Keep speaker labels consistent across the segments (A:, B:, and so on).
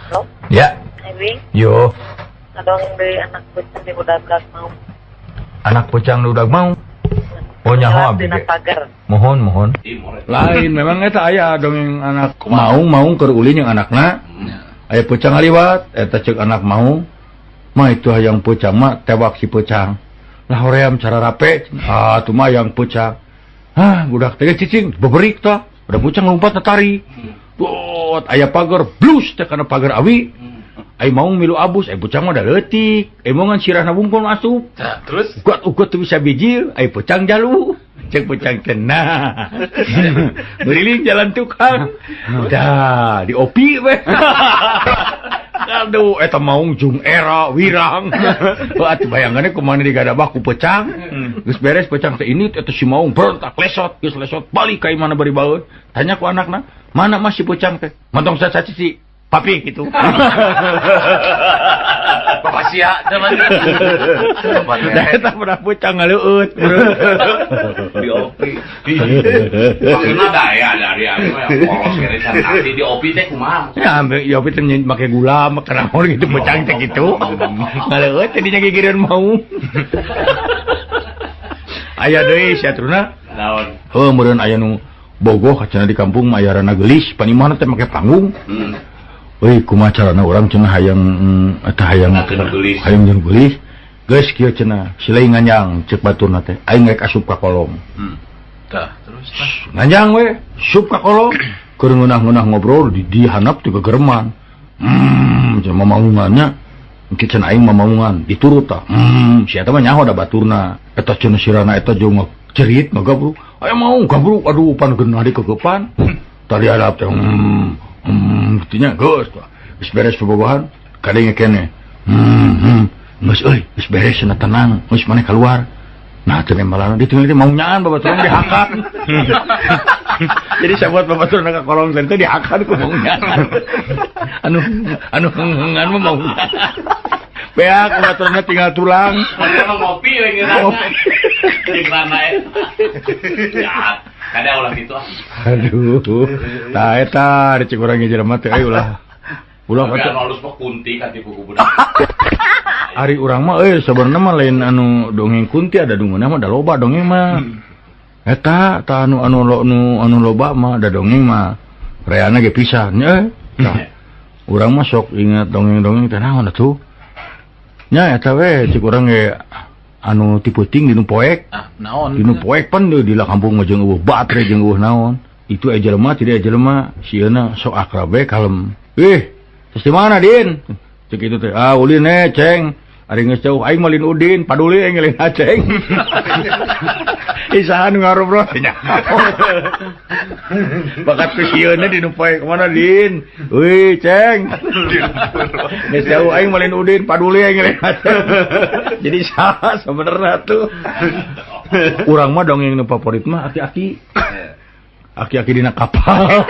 A: Halo,
B: Ya,
A: Ebing,
B: yo,
A: ngadongeng deui anak peucang di budak mau.
B: Anak peucang nu udag mau. Oh, nyaho abdi
A: Dina
B: ge.
A: Pagar.
B: Mohon, mohon. Lain memang eta aya dongeng anak maung maung keur ulin yang anakna. Aya peucang ngaliwat, eta ceuk anak maung. Mah itu hayang peucang mah tewak si peucang. Lah hoream cara rape, ah tuh mah yang peucang. Hah, budak teh cicing beberik tah. Udah peucang lompat tari. Dot, aya pagar blus teh kana pagar awi. Ai maung milu abus, ai peucang mah da leutik. Ai maung sirahna wungkul asup.
C: Nah, terus
B: Ugat ugat tuh bisa bijil, ai peucang jalu. Cek peucang tenang. Ngeliling jalan tukang. Dah, diopi we. Aduh, eta maung jung era wirang. Wah, atuh bayangannya kumaha digadabah ku peucang. Geus beres peucang teh ini eta si maung berontak lesot, geus lesot balik ka imahna bari baeud. Tanya ku anakna, "Mana mah si peucang teh?" Montong sacaci papi gitu.
C: Bapak sia zaman.
B: Da eta pernah peucang ngaleueut.
C: Di opi. Maksudna daya dari anu yang polos kene can di opi teh kumaha?
B: Ya, ambil ya opi teh make gula, make naon gitu peucang teh gitu. Ngaleueut tadinya gigireun mau. Aya deui si atruna.
C: Naon?
B: Heuh, meureun aya nu bogoh cenah di kampung mah aya rana geulis, panimahna teh make panggung. Euy, kumaha carana urang cenah hayang eta hayang
C: Ngakeun geulis.
B: Hayang jeung geulis. Geus kieu cenah, silai nganjang ceuk baturna teh. Aing rek asup ka kolong.
C: Tah, terus tah.
B: Nganjang we, asup ka kolong. Keur ngeunah-ngeunah ngobrol di handap teh gegereman. Cenah mamaungannya. Engke cenah aing mamaungan, diturut tah. Si eta mah nyaho da baturna. Eta cenah sirana eta jeung cerit ngagabruk. Aya mau gabruk, aduh pan geunah dikegepan. Tadi hadap teh kitu nya geus tah. Geus beres bobogohan, kadenge keneh. Geus euy, geus beres cenah tenang, geus maneh keluar. Nah, teu nembalan ditinggal teh mau nyaan babaturan dihakan. Jadi sabuat babaturan ka kolong teh dihakan ku mau nyaan. Anu anu henghengan mah mau nyaan. Beak babaturanna tinggal tulang.
C: Mana mah ngopi we ngeunah. Jeung rana eta. Ya, kada ulah kitu ah.
B: Aduh. Tah eta cek urang ge jelema teh euy ulah. Ulah
C: Tapi
B: kata
C: anu halus mah kunti katipu ku budak.
B: Ari urang mah euy sebenarnya mah lain anu dongeng kunti ada dungeuna mah da loba dongeng mah. Eta tah anu anu lo, nu anu loba mah da dongeng mah reana ge pisan nya. Tah. Urang mah sok ingat dongeng-dongeng teh naon atuh. Nya eta we cek urang ge anu ti peuting dinu poek.
C: Ah, naon?
B: Dinu poek pan deui di kampung mah jeung eueuh batre jeung eueuh naon. Itu aya jelema tidak aya jelema sieuna sok akrab we kalem. Ih, terus di mana Din? Cek itu teh, ah ulin eh ceng. Ari geus jauh aing mah lain Udin, paduli aing lain Aceng. Isahan nu ngarobrol nya. Bakat ku sieuna dinu poek mana Din? Wih, ceng. Geus jauh aing mah lain Udin, paduli aing lain Aceng. Jadi saha sebenarnya tuh. Urang mah dongeng nu favorit mah aki-aki. Aki-aki dina kapal.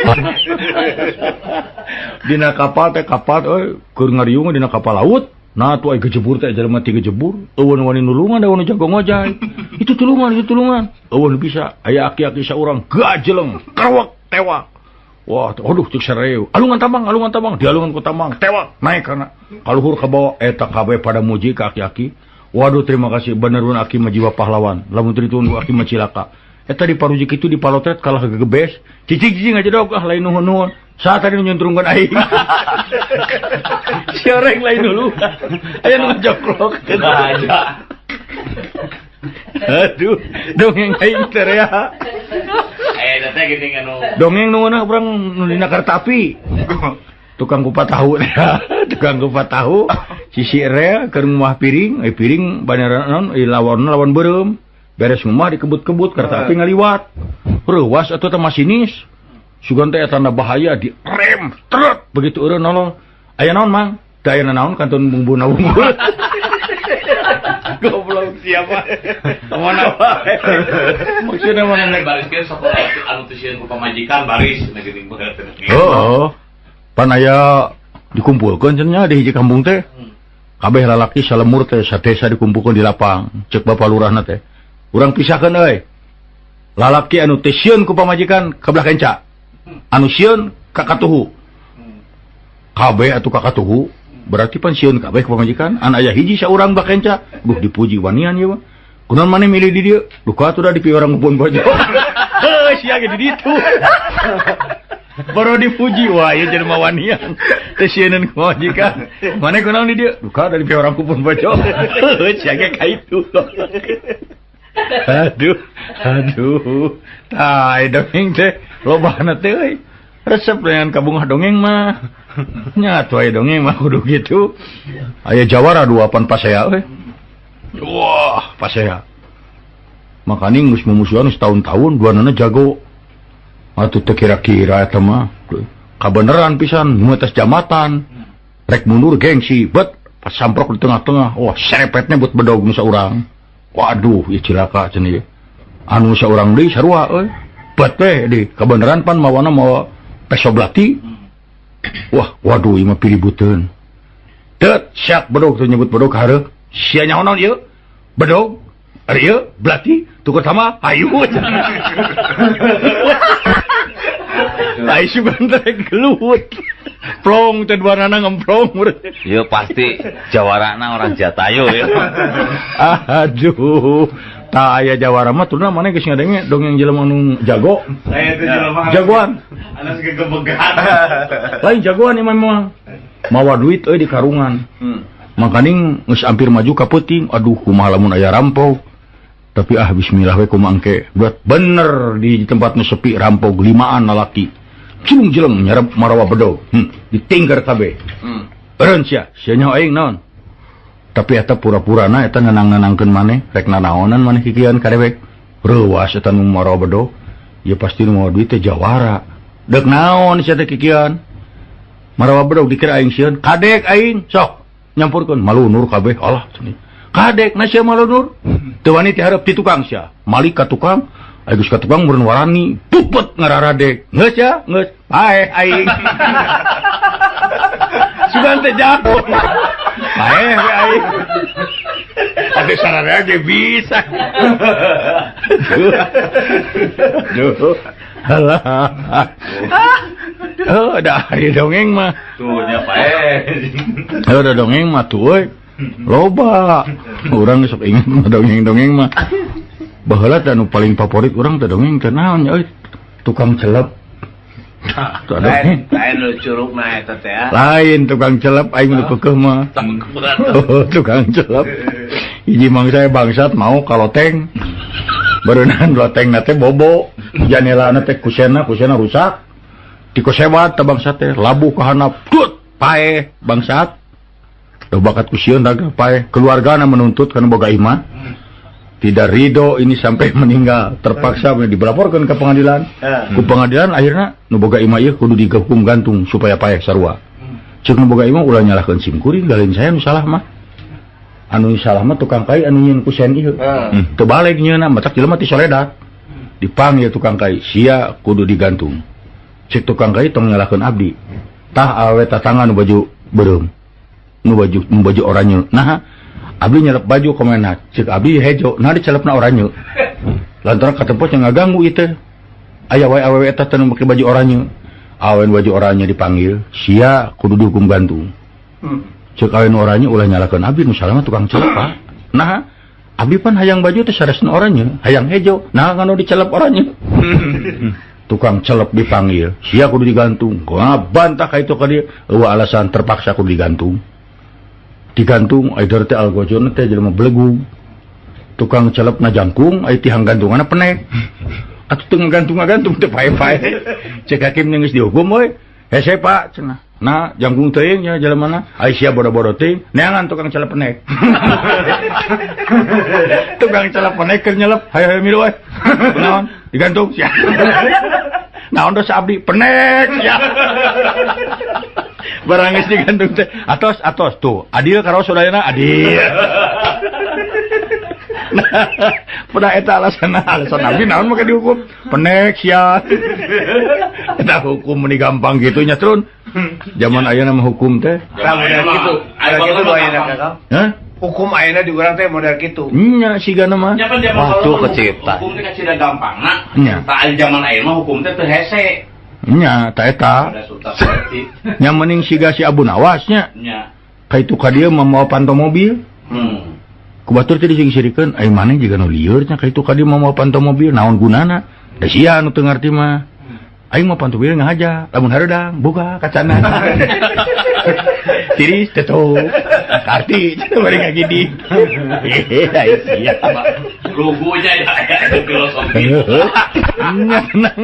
B: Dina kapal teh kapal euy keur ngariung dina kapal laut. Nah tuh ai gejebur teh jelema ti gejebur, eueun wani nulungan da nu jago ngojay. Itu tulungan, itu tulungan. Eueun bisa aya aki-aki saurang gajeleng, kerewek tewak. Wah, aduh cek sareu. Alungan tambang, dialungan ku tambang, tewak naik kana. Kaluhur ka bawah eta kabeh pada muji ka aki-aki. Waduh terima kasih bener aki mah jiwa pahlawan. Lamun teu ditunggu aki mah cilaka. Eta di parujik itu di palotret kalah gegebes. Cicing-cicing aja dok, ah lain nuhun-nuhun. Saat tadi nyuntrungkeun aing. Si orang lain dulu. Aya nu ngajoklok.
C: Aja.
B: Aduh, dongeng aing teh rea.
C: Eh, teh geuning anu
B: Dongeng nu ngeunah urang nu dina kereta api. Tukang kupat tahu teh. Tukang kupat tahu sisi rea keur ngumah piring, piring banyaran naon lawan lawan beureum. Beres ngumah dikebut-kebut kereta api ngaliwat. Reuwas atuh teh masinis. Sugan teh tanda bahaya di rem truk begitu eureun nolong. Aya naon Mang? Teu aya naon kantun bumbuna unggul. Goblok siapa? Kemana wae? Maksudna mana
C: nek baris ge sok anu teu sieun ku pamajikan baris na geuning bener.
B: Heeh. Pan aya dikumpulkeun cenah di hiji kampung teh. Kabeh lalaki salemur teh sadesa dikumpulkeun di lapang. Ceuk bapa lurahna teh. Urang pisahkeun euy. Lalaki anu teu sieun ku pamajikan ka belah kenca. Anu sieun ka katuhu. Kabeh atuh kakatuhu berarti pan sieun kabeh ka pamajikan an aya hiji saurang bakenca duh dipuji wanian ieu mah. Kunaon maneh milih di dieu? Duka atuh da di piwarang ngumpul bojo. Heuh sia ge di ditu. Baru dipuji wah ieu jelema wanian. Teu sieuneun ka pamajikan. Maneh kunaon di dieu? Duka da di piwarang ngumpul bojo. Heuh sia ge ka itu. Aduh, aduh. Tah dongeng teh lobana teh euy. Resep dengan kabungah dongeng mah. Nya atuh aya dongeng mah kudu kitu. Aya jawara dua pan pasea euy. Wah, pasea. Makaning geus mumusuhan setahun-tahun duanana jago. Atuh teu kira-kira eta mah. Kabeneran pisan nu atas jambatan. Rek mundur gengsi, bet pas samprok di tengah-tengah. Wah, serepetnya buat bedog nu saurang. Waduh, ieu cilaka cenah ieu. Anu saurang deui sarua euy. Bet teh di kabeneran pan mawana mawa peso belati. Wah, waduh ieu mah piributeun. Teu siap bedog teu nyebut bedog hareuh. Sia nyaho naon ieu? Bedog, ari ieu belati, tukur sama hayu. Ai sugan teh gelut. Plong teh duanana ngemplong.
C: Ieu pasti jawarana orang Jatayu ya.
B: Aduh, tah aya jawara mah turna maneh geus ngadenge dongeng jelema nu jago.
D: Saya teh jelema.
B: Jagoan.
D: Anas gegebegan.
B: Lain jagoan ieu mah. Mawa duit euy di karungan. Makaning geus hampir maju ka peuting, aduh kumaha lamun aya rampok. Tapi ah bismillah we kumaha engke. Buat bener di tempat nu sepi rampok limaan lalaki. Cilung jeleng nyarep marawa bedog. Ditinggar kabeh. Eureun sia, sia nyaho aing naon. Tapi eta pura-purana eta nenang-nenangkeun maneh, rek nanaonan maneh kikian ka dewek. Reuas eta nu marawa bedog. Ya pasti nu mawa duit teh jawara. Deuk naon sia teh kikian? Marawa bedog dikira aing sieun, kadek aing sok nyampurkeun malunur kabeh Allah cenah. Kadek na sia malunur. Teu wani ti hareup ti tukang sia. Malik ka tukang, aya geus ka tukang meureun warani, pupet ngararadek. Geus sia, geus. Paeh aing. Sugan teh jago. Paeh we aing. Atuh sararea ge bisa. Duh. Alah. Oh, da ari dongeng mah.
C: Tuh nya paeh.
B: Oh, da dongeng mah tuh euy. Loba. Urang sok inget mah dongeng-dongeng mah. Baheula teh anu paling favorit urang teh dongeng teh naon nya euy? Tukang celep. Tuh,
D: Lain, lain lu curugna eta teh ya.
B: Lain tukang celep aing nu keukeuh mah. Oh, tukang celep. Hiji mangsa bangsat mau ka loteng. Beureunan lotengna teh bobo, janelana teh kusena, kusena rusak. Dikosebat teh bangsat teh, labuh ka handap, tut, paeh bangsat. Duh bakat ku sieun raga paeh. Keluargana menuntut kana boga imah. Tidak ridho ini sampai meninggal, terpaksa dilaporkan ke pengadilan. Ku pengadilan akhirnya nu boga imah ieu kudu dihukum gantung supaya paeh sarua. Ceuk nu boga imah ulah nyalahkeun sim kuring, lain saya nu salah mah. Anu salah mah tukang kai anu nyieun kusen ieu. Teu balik nyieunna, matak jelema ti soledat. Dipanggil tukang kai, sia kudu digantung. Cek tukang kai tong nyalahkeun abdi. Tah awe tatangga nu baju beureum. Nu baju oranye. Nah, abdi nyelep baju komena. Cek abdi hejo, nah dicelepna oranye. Lantaran katempos yang ngaganggu ieu teh. Aya wae awewe eta teh nu make baju oranye. Awen baju oranye dipanggil, sia kudu dihukum gantung. Cek awen oranye ulah nyalahkeun abdi, nu salah mah tukang celep Pak. Nah, abdi pan hayang baju teh saresna oranye, hayang hejo. Nah, nganu dicelep oranye. Tukang celep dipanggil, sia kudu digantung. Wah, bantah ka itu ka dieu. Eueuh alasan terpaksa kudu digantung. Digantung, ai teh algojona teh jelema belegug. Tukang celep na jangkung, ai tihang gantunganna penek. Atuh teu ngagantung-ngagantung teh pae-pae. Cek hakim geus dihukum euy. Hese Pak cenah. Nah, jangkung teuing nya jelemana. Ai sia bodo-bodo teuing, neangan tukang celep penek. Tukang celep penek keur nyelep, hayo-hayo milu euy. Naon? Digantung sia. Naon dosa abdi? Penek sia. Barang geus digantung teh. Atos, atos tuh. Adil karo sadayana adil. Nah, pernah eta alasan abdi naon make dihukum? Penek sia. Eta hukum meni gampang kitu nya trun. Zaman ayeuna mah hukum teh.
D: Tah model kitu. Model kitu ayeuna Kakang.
B: Hah?
D: Hukum ayeuna di urang teh model kitu.
B: Nya sigana mah.
C: Nya kan zaman Waktu baheula kecipta. Hukum teh kacida gampangna.
B: Nya.
C: Tah aya zaman ayeuna mah hukum teh teu hese.
B: Nya ta eta. Nya mending siga si Abu Nawas nya.
C: Nya.
B: Ka itu ka dieu mah mawa panto mobil. Ku batur teh dising-sirikeun, ai maneh jiga nu lieur nya ka itu ka dieu mah mawa panto mobil, naon gunana? Da sia nu teu ngarti mah. Aing mah panto mobil ngahaja, lamun hareudang buka kacana. Tiris tutup. Karti cenah bari ngagidi. Ai sia.
C: Lugunya ya itu filosofi.
B: Nya tenang.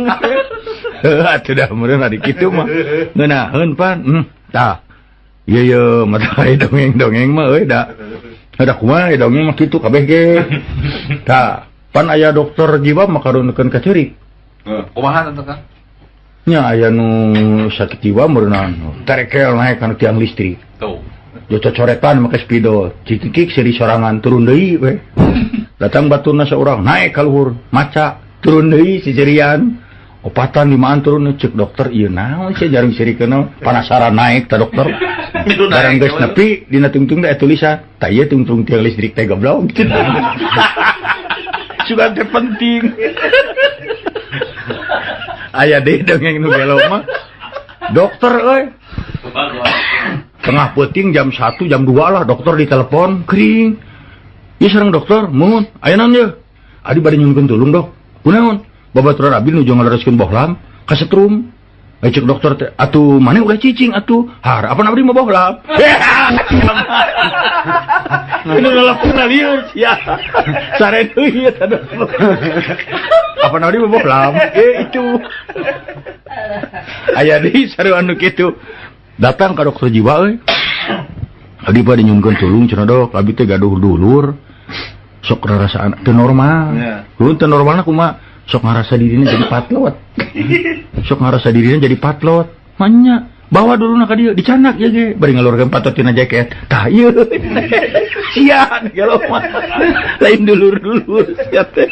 B: Heuh atuh dah meureun ari kitu mah. Ngeunaheun pan. Tah. Ieu ye mata dongeng-dongeng mah euy da. Da kumaha dongeng mah kitu kabeh ge. Tah, pan aya dokter jiwa mah karunekeun ka ceurik.
E: Kumaha teh Kang?
B: Nya aya nu sakit jiwa meureunna terekel naek kana tiang listrik.
C: Tuh.
B: Cocoretan make spidol, cikikik seri sorangan turun deui we. Datang baturna saurang naek ka luhur, maca turun deui sisirian. Opatan limaan turun cek dokter ieu naon sia jarang sirikeun panasaran naek ta dokter. Barang geus nepi dina tungtung teh tulisan, tah ieu tungtung tiang listrik teh goblok. Sugan teh penting. Aya deui dongeng nu gelo mah. Dokter euy. Tengah peuting jam 1 jam 2 lah dokter ditelepon kering. Ieu sareng dokter, mun aya naon ieu? Adi bade nyuhunkeun tulung dok. Kunaon? Babaturan abdi nuju ngalereskeun bohlam kasetrum. Ai cek dokter teh, atuh maneh ulah cicing atuh. Har, apan abdi mah bohlam. Ini ngelapuna lieur sia. Sare deui eta dokter. Apan abdi mah bohlam. Itu. Aya deui sarua anu kitu. Datang ka dokter jiwa euy. Abdi bade nyuhunkeun tulung cenah dok, abdi teh gaduh dulur. Sok rarasaan teu normal. Kudu teu normalna kumaha? Sok ngarasa dirinya jadi patlot. Sok ngarasa dirinya jadi patlot. Manya bawa dulu nak ka dieu dicanak ieu ge bari ngaluarkeun patot tina jaket. Tah ieu. Sia gelo mah. Lain dulur-dulur sia teh.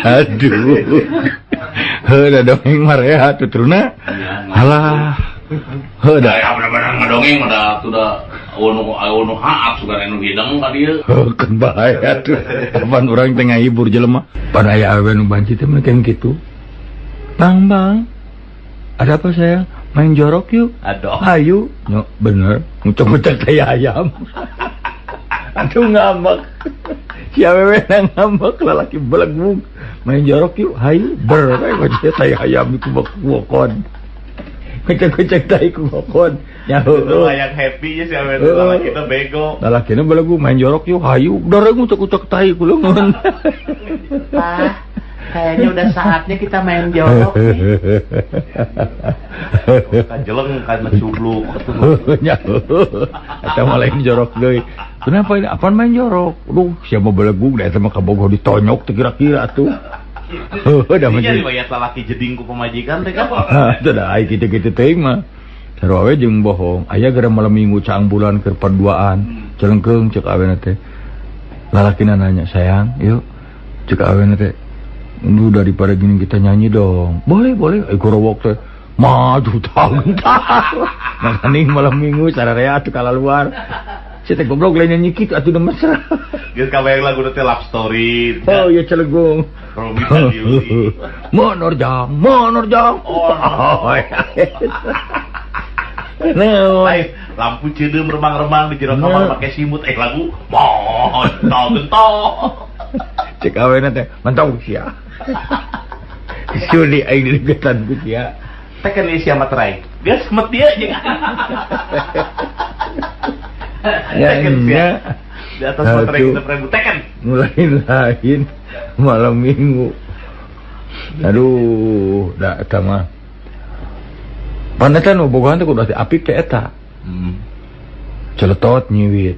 B: Aduh. Heuh da dongeng mah rehat tuturna. Halah. Heuh da.
C: Aya bener-bener ngadongeng mah da atuh da anu haap sugan anu hideng ka dieu.
B: Heuh keun bae atuh. Kapan urang teh ngahibur jelema. Pada aya awewe nu banci teh mah kitu. Bang, bang. Ada apa sayang? Main jorok yuk.
C: Aduh.
B: Ayo. No, bener. Ngucek-ngucek tai ayam. Aduh ngambek. Si awewe ngambek lalaki belegug. Main jorok yuk. Hayu. Ber. Ngucek tai ayam ku bokon. Ngucek-ngucek tai ku bokon. Ya heueuh.
E: Yang happy nya si awewe lalaki teh bego.
B: Lalakina belegug main jorok yuk. Hayu. Doreng ngucek-ngucek tai ku leungeun.
F: Pak, kayaknya udah saatnya kita main jorok nih.
E: Kajeleng kan mencubluk.
B: Nya. Eta mah lain jorok deui. Kenapa ini? Apaan main jorok? Aduh, siapa belegug da eta mah kabogoh ditonyok teh kira-kira atuh. Heuh, da mah.
E: Jadi riwayat lalaki jeding ku pamajikan teh kan.
B: Teu da ai kitu-kitu teuing mah. Sarua we jeung bohong. Aya gara malam minggu caang bulan keur paduaan. Celengkeung ceuk awena teh. Lalakina nanya, "Sayang, yuk." Ceuk awena teh, "Lu daripada gini kita nyanyi dong." Boleh, boleh. Ai gorowok teh. Maju gentar. Makaning malam minggu sararea atuh kalaluar. Si teh goblok lain nyanyi kitu atuh da mesra.
E: Geus kabayang lagu teh love story.
B: Oh iya celegung.
E: Romi Tadiusi.
B: Menerjang, menerjang.
E: Oh.
B: Nah,
E: lain lampu ceudeum remang-remang di jero kamar make simut lagu montol gentol.
B: Cek awena teh mantau sia. Suli aing dilegetan ku sia.
E: Teh kan sia materai. Geus met dia jeung.
B: Ya, nya.
E: Di atas materai 6.000 teken.
B: Lain-lain malam minggu. Aduh, da eta mah. Pantesan nu bogohan teh kudu apik teh eta. Celetot nyiwit.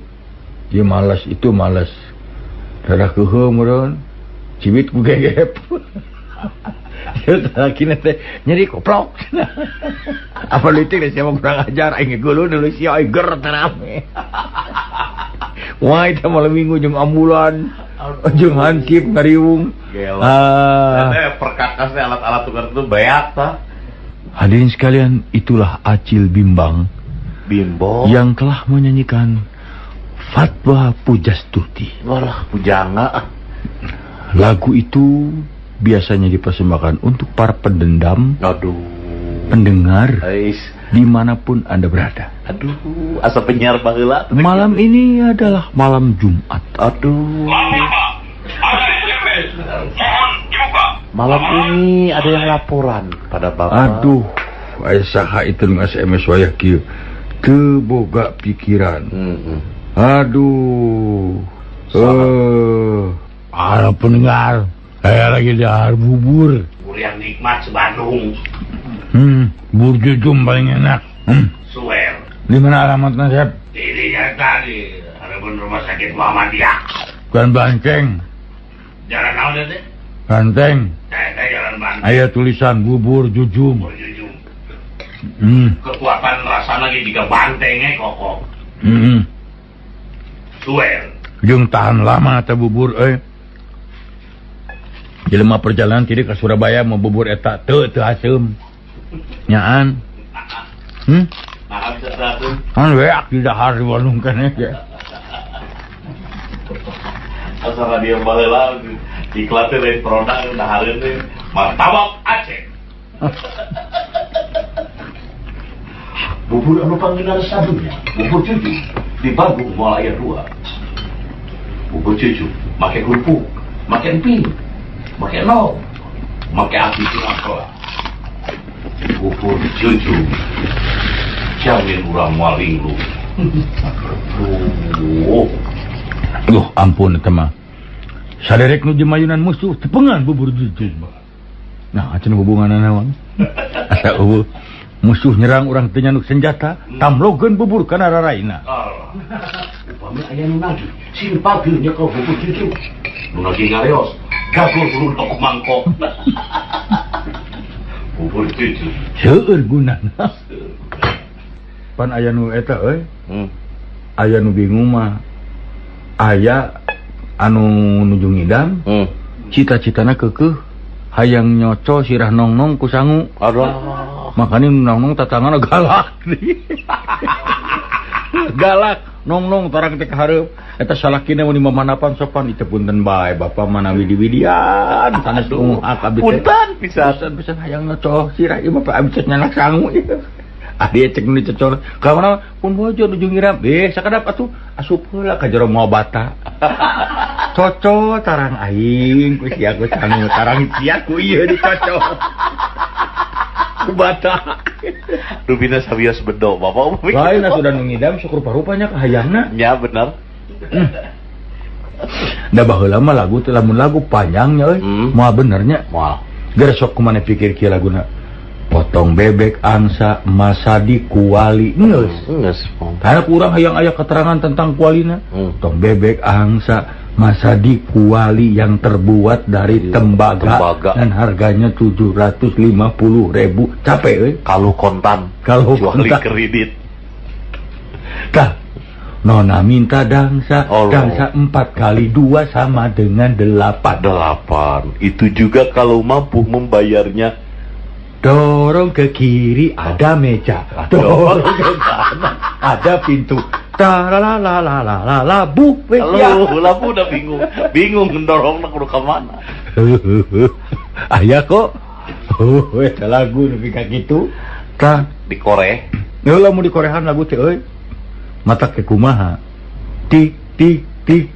B: Ieu malas itu malas. Rada keuheuh meureun. Ciwit ku gegep. Lalakina teh nyeri koplok. Apa leutik teh sia mah kurang ajar aing geuleuh deui sia aing ger teh rame. Wah, eta malam minggu jeung ambulan, jeung hansip ngariung.
E: Ah. Perkakas teh alat-alat tukar itu beak tah.
B: Hadirin sekalian, itulah Acil Bimbang.
E: Bimbo
B: yang telah menyanyikan Fatwa Pujastuti.
E: Walah, pujangga.
B: Lagu itu biasanya dipersembahkan untuk para pendendam.
E: Aduh.
B: Pendengar
E: Ais.
B: Dimanapun Anda berada.
E: Aduh, asa penyiar baheula.
B: Malam ini adalah malam Jumat.
E: Aduh. Malam ini ada yang laporan pada Bapak.
B: Aduh, aya saha itu nu SMS wayah kieu. Teu boga pikiran. Aduh. Para pendengar, saya lagi dahar bubur.
C: Bubur yang nikmat se-Bandung.
B: Bubur jujum paling enak.
C: Suwer.
B: Di mana alamatnya, Sep?
C: Di tadi, harapan rumah sakit Muhammadiyah.
B: Bukan Banteng.
C: Jalan naon teh?
B: Banteng.
C: Saya jalan Banteng.
B: Aya tulisan bubur jujum.
C: Bubur jujum. Kekuatan rasa lagi jika bantengnya kokoh. Suwer.
B: Jeung tahan lama teh bubur euy. Jelema perjalanan ti ka Surabaya mau bubur eta teu teu haseum. Nyaan. Kan weak di dahar di warung keneh ge.
E: Asa radio baheula iklan teh lain produk dahareun teh
C: martabak Aceh.
E: Bubur anu panggenar sadunya, bubur cucu di Bandung moal aya dua. Bubur cucu make kerupuk, make emping, make nog, make api cilangkola. Bubur cucu jamin urang moal linglung. Aduh.
B: Duh, ampun eta mah. Saderek nu jemayunan musuh tepengan bubur cucu. Nah, acan hubunganna naon? Asa eueuh musuh nyerang urang teu nyanduk senjata, tamlogeun bubur kana raraina.
E: Upami aya nu nagih, sing pageuh nyekel bubur cucu. Nu nagih ngareos, gagul huluna ku mangkok.
C: Bubur cucu.
B: Seueur gunana. Pan aya nu eta euy. Aya nu bingung mah. Aya anu nuju ngidam. Cita-citana keukeuh hayang nyoco sirah nongnong ku sangu.
E: Aduh.
B: Makanya nongnong tatangana galak. Galak nongnong tarang teh ka hareup. Eta salakina mun mamanapan sopan itu punten bae bapak manawi diwidian sanes unghak abdi teh.
E: Punten pisan
B: pisan hayang nyoco sirah ieu mah abdi teh nyanak sangu ieu. Adi cek nu dicocol. Ka mana pun bojo nuju ngiram. Sakadap atuh asup heula ka jero moal bata. Cocol tarang aing ku sia ku sangu tarang sia ku ieu dicocol. Ku bata.
E: Rupina sawios bedo bapak.
B: Lain atuh da nu ngidam sok rupa-rupanya kahayangna.
E: Nya bener.
B: Da baheula mah lagu teh lamun lagu panjangnya euy. Moal benernya.
E: Moal.
B: Geus sok kumaha pikir kieu laguna. Potong bebek angsa masadi kuali geus.
E: Geus.
B: Karena kurang hayang aya keterangan tentang kualina. Potong bebek angsa masadi kuali yang terbuat dari tembaga dan harganya 750.000. Capek euy.
E: Kalau kontan,
B: kalau
E: kontan kredit.
B: Tah, nona minta dangsa, dangsa 4 kali 2 sama dengan 8.
E: 8. Itu juga kalau mampu membayarnya.
B: Dorong ke kiri ada meja, dorong ke kanan ada pintu. Taralalalala bu,
E: ya. Labu udah bingung, bingung mendorong kudu ke mana.
B: Aya kok, eta lagu nepi ka kitu. Tah
E: dikoreh.
B: Heula mun dikorehan lagu teh euy. Mata ke kumaha? Tik tik tik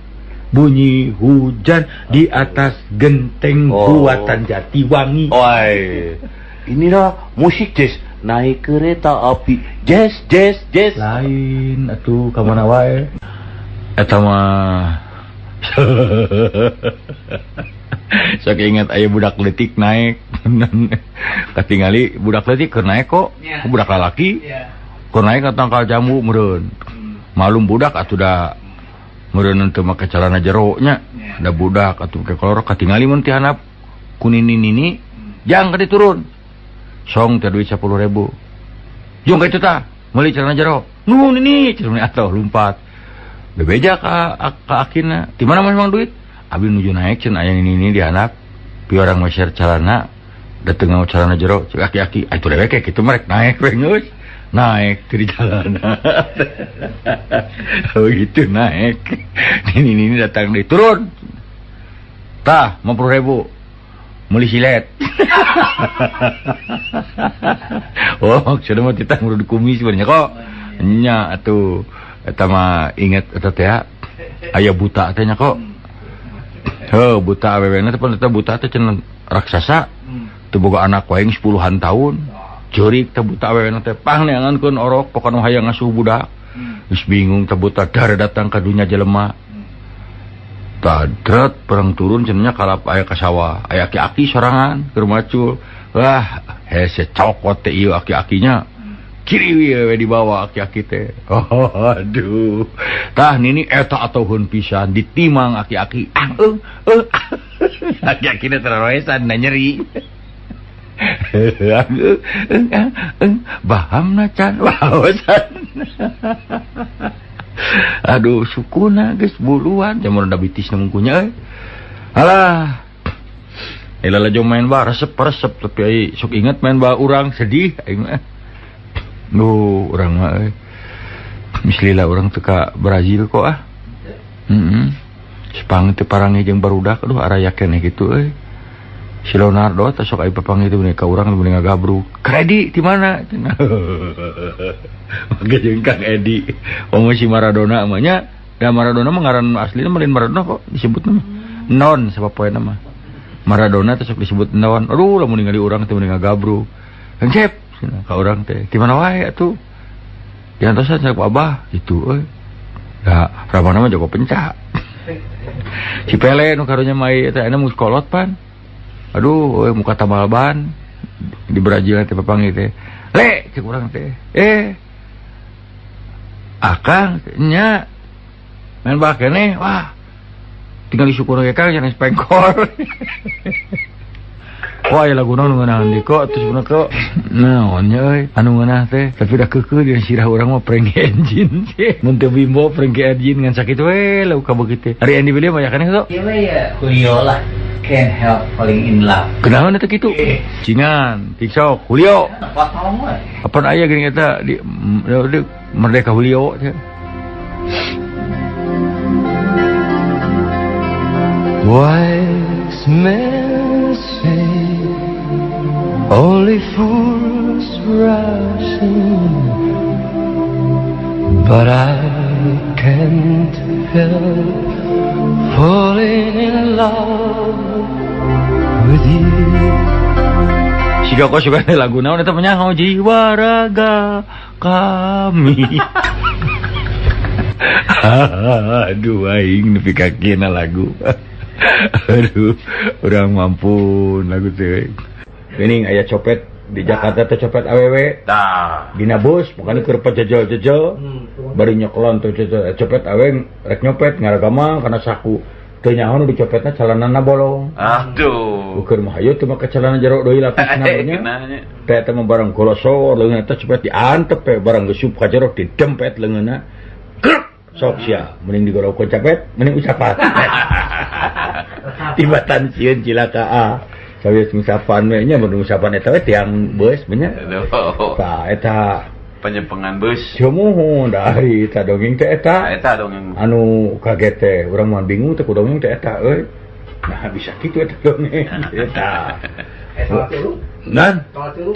B: bunyi hujan di atas genteng buatan Jatiwangi.
E: Oi. Inilah musik jazz, naik kereta api, jazz, jazz, jazz.
B: Lain atuh ka mana wae. Eta mah. Sok ingat aya budak leutik naik. Katingali budak leutik keur naik kok,
F: yeah.
B: Budak lalaki.
F: Yeah.
B: Keur naik ka tangkal jambu meureun. Malum budak atuh da meureun teu make calana jero nya.
F: Yeah.
B: Da budak atuh ke kolor katingali mun ti handap ku nini-nini, jang ka diturun. Song teh duit 10.000. Jung ka itu tah, meuli celana jero. Nuhun ini, celana atuh lumpat. Bebeja ka akina. Di mana mas mang duit? Abi nuju naik cenah aya nini-nini di handap. Pi orang meser celana, dateng ngau celana jero, cek aki-aki, atuh dewek kayak kitu merek naik we geus. Naik di jalanan. Begitu naik. Nini-nini datang deui, turun. Tah, 50.000. Meuli silet. Oh, maksudna mah titah ngurud kumis bener kok. Nya atuh eta mah inget eta teh aya buta teh nya kok. Heuh, buta awewena teh pan eta buta teh cenah raksasa. Teu boga anak wae 10-an tahun. Ceurik teh buta awewena teh pang neangankeun orok pokona hayang ngasuh budak. Geus bingung teh buta dar datang ka dunya jelema. Tadrat perang turun cenah kalap aya ka sawah, aya aki-aki sorangan keur macul. Wah, hese cokot teh ieu aki-akinya. Kiri we dibawa aki-aki teh. Oh, aduh. Tah nini eta atoheun pisan ditimang aki-aki. Ah, aki-aki teh tararoesan na nyeri. Bahamna can waosan. Aduh, sukuna geus buluan jamur diabetes na mungkunya euy. Alah. Lalajo main bah resep-resep tapi ai sok inget main bah urang sedih aing mah. Duh, urang mah euy. Mislila urang teu ka Brazil kok ah. Heeh. Sepang teh parange jeung barudak aduh araya keneh kitu euy. Si Leonardo teh sok ai papanggih teh ka urang mending ngagabruk. Kredit di mana? Cenah. Make jeung Kang Edi. Omo si Maradona mah nya. Da Maradona mah ngaran aslina mah lain Maradona kok disebutna mah. Non sapopoena mah. Maradona teh sok disebut non. Aduh lamun ningali urang teh mending ngagabruk. Kang Cep cenah ka urang teh. Di mana wae atuh? Diantosan ku Abah gitu euy. Da ramana mah jago pencak. Si Pele nu karunya mah ieu teh aya mun kolot pan. Aduh euy muka tambal ban di Brazil teh papanggih teh. Le cek urang teh. Akang nya main bah keneh wah tinggal disyukur ge Kang jangan pengkor. Wah aya laguna nu ngeunaheun deui kok terus bener kok. Naon nya euy anu ngeunah teh tapi da keukeuh dina sirah urang mah Frankie Engine sih. Mun teu bimbo Frankie Engine ngan sakitu we lauk ka begitu teh. Ari Andy William aya keneh sok?
F: Ieu we ya Julio lah. Can't help falling in love.
B: Kunaon eta kitu? Cingan, TikTok, Julio.
F: Potong we.
B: Apan aya geuning eta di Merdeka Julio teh.
G: Wise men say only fools rush in, but I can't help falling in love with you.
B: Siga kok suka lagu naon eta mah jiwa raga kami. Aduh aing nepi ka kieuna lagu. Aduh, urang mampun lagu teh. Geuning aya copet di Jakarta teh copet awewe.
C: Tah.
B: Dina bus, makanya keur pajejel-jejel. Bari nyoklon tuh copet awewe rek nyopet ngaragama kana saku. Teu nyaho nu dicopetna calanana bolong.
C: Aduh.
B: Ukur mah hayu teu make calana jero deui lapisna nya. Teh eta mah barang golosor leungeun teh copet diantep we barang geus ka jero didempet leungeunna. Krek sok sia mending digorok capet mending ucapan. Tibatan sieun cilaka ah. Sawios ngusapan we nya mun ngusapan eta we tiang beus nya. Tah eta
C: penyempengan beus.
B: Cumuhun dari eta dongeng teh eta.
C: Eta dongeng.
B: Anu kaget teh urang mah bingung teh ku dongeng teh eta euy. Nah bisa kitu eta dongeng eta. Nan.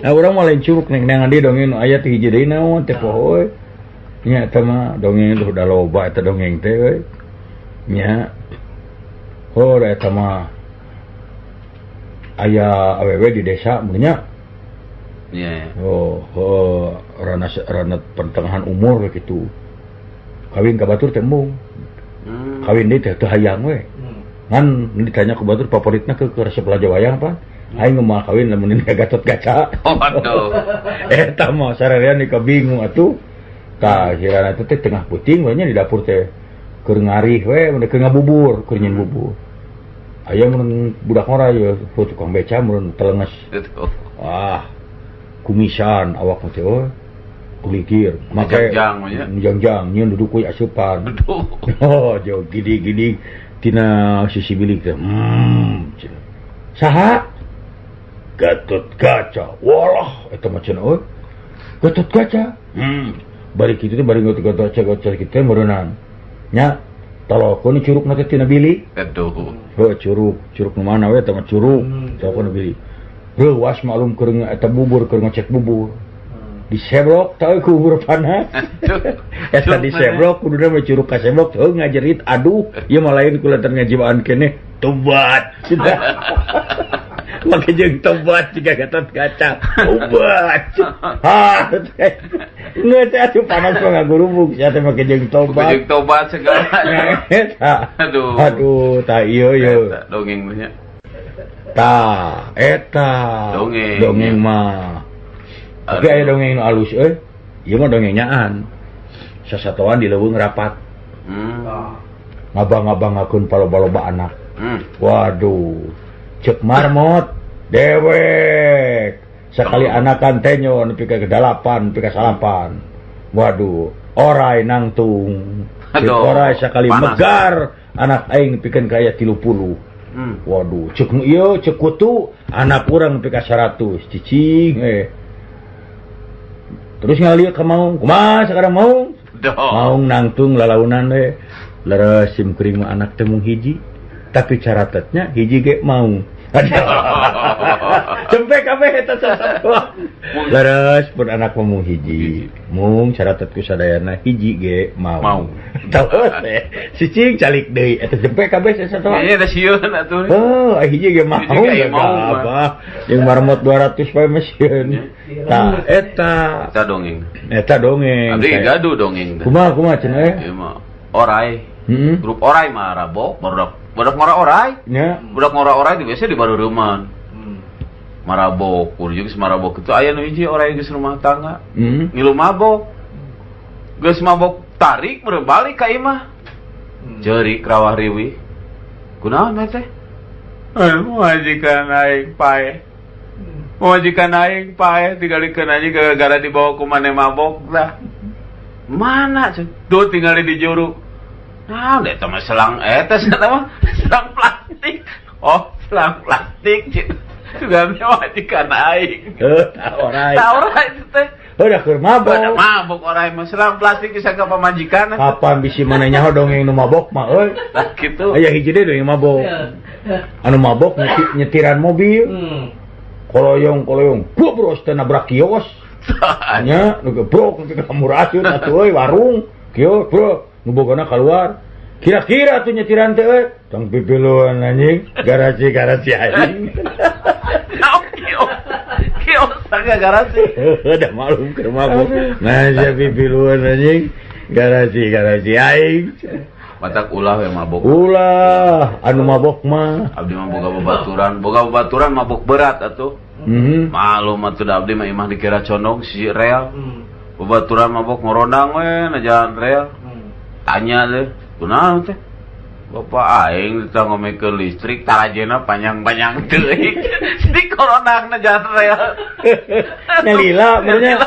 B: Nah urang mah lain curug neng neangan deui dongeng nu aya teh hiji deui naon teh poho euy. Nya eta mah dongeng teh udah loba eta dongeng teh euy. Nya. Oh eta mah aya awewe di desa mun nya.
C: Yeah.
B: Oh, rana pertengahan umur gitu. Kawin ka batur teh embung. Kawin deui teh teu hayang we. Ngan ditanya ku batur favoritna ke resep raja wayang apa? Aing mah kawin lamun ini Gatot Kaca.
C: Oh, aduh.
B: Eta mah sarerean ka bingung atuh. Tah sirana teh tengah puting we nya di dapur teh keur ngarih we mun keur ngabubur, keur nyeun bubur. Aya mun budak ngora ye tukang beca mun telenges. Wah. Kumisan awak mah teh euy. Kulikir make jangjang nyeun duduk we asupan. Oh, jauh gidi-gidi tina sisi bilik teh. Saha? Gatot Kaca. Walah eta mah cenah euy. Gatot Kaca. Bari kitu teh bari Gatot Kaca kitu teh meureunang. Nya Tolokeun curugna teh tina bilik.
C: Aduh.
B: Heuh curug, curug nu mana we teh mah curug. Tolokeun bilik. Reuwas maklum keur eta bubur keur ngecek bubur. Disebrok teh ku bubur panas. Eta disebrok kuduna mah curug kasebrok heuh ngajerit aduh ieu mah lain kulantaran ngajiwaan keneh tobat. Make jeung tobat jiga Gatot Kaca. Tobat. Ha. Geus atuh panas mah ngagurubug sia teh make jeung tobat.
C: Jeung tobat segala. Aduh.
B: Aduh, tah ieu ieu.
C: Dongeng nya.
B: Tah, eta.
C: Dongeng.
B: Dongeng mah. Tapi aya dongeng nu alus euy. Ieu mah dongeng nyaan. Sasatoan di leuweung rapat. Ngabang-ngabangakeun paloba-loba anak. Waduh. Cek marmot dewek sekali anakan tenyo nepi ka 8 nepi ka 9. Waduh, orai nangtung. Cek orai sekali
C: panas.
B: Megar anak aing nepikeun ka aya 30. Waduh, cek nu ieu cek kutu anak urang nepi ka 100 cicing Terus ngalieu ka maung, kumaha sekarang maung? Maung nangtung lalaunan we. Leres sim kuring mah anak teh mung hiji. Tapi caratetnya hiji ge maung. Cempe kabeh eta sasatoan. Leres pun anak mah mung hiji. Mung caratet ku sadayana hiji ge maung. Terus si cing calik deui eta cempe kabeh sasatoan.
C: Ieu teh sieun atuh.
B: Heuh, hiji ge maung. Apa? Jeung marmot 200 pae mah sieun. Tah eta.
C: Eta dongeng.
B: Eta dongeng.
C: Abdi gaduh dongeng.
B: Kumaha kumaha cenah eh?
C: Ieu mah orai. Grup orai mah rabok barudak budak ngora orai.
B: Nya.
C: Budak ngora orai di biasa di bareureman. Marabok, kudu geus marabok itu aya nu hiji orai geus rumah tangga. Ngilu mabok. Geus mabok tarik meureun balik ka imah. Ceurik rawah riwih. Kunaon teh? Majikan aing paeh. Majikan aing paeh tingalikeun aja gara-gara dibawa ku maneh mabok tah. Mana ceu? Duh tingali di juru. Nah, eta mah selang eta mah selang plastik. Oh, selang plastik. Sudah majikan aing.
B: Heuh, tah orai.
C: Tah orai teh.
B: Heuh, da keur mabok.
C: Da mabok orai mah selang plastik bisa ka pamajikan.
B: Kapan bisi maneh nyaho dongeng nu mabok mah euy.
C: Tah kitu.
B: Aya hiji deui dongeng mabok. Anu mabok nyetiran mobil. Koloyong-koloyong, gobros teh nabrak kios. Nya, nu gebrok nepi ka murasieun atuh euy warung. Kios, bro. Nu bogona keluar. Kira-kira tuh nyetiran teh euy. Tong pipiluan anjing, garasi-garasi anjing.
C: Kios tangga garasi.
B: Udah malum keur mabok. Nah, sia pipiluan anjing, garasi-garasi aing.
C: Matak ulah we mabok.
B: Ulah, anu mabok mah.
C: Abdi mah boga babaturan mabok berat atuh. Malum atuh da abdi mah imah dikira condong si rel. Babaturan mabok ngorondang we na jalan rel. Tanya deh, kunaon teh? Bapak aing teh ngomekeun listrik tarajena panjang-panjang teuing. Di koronangna jalan rel.
B: Nyalila meureun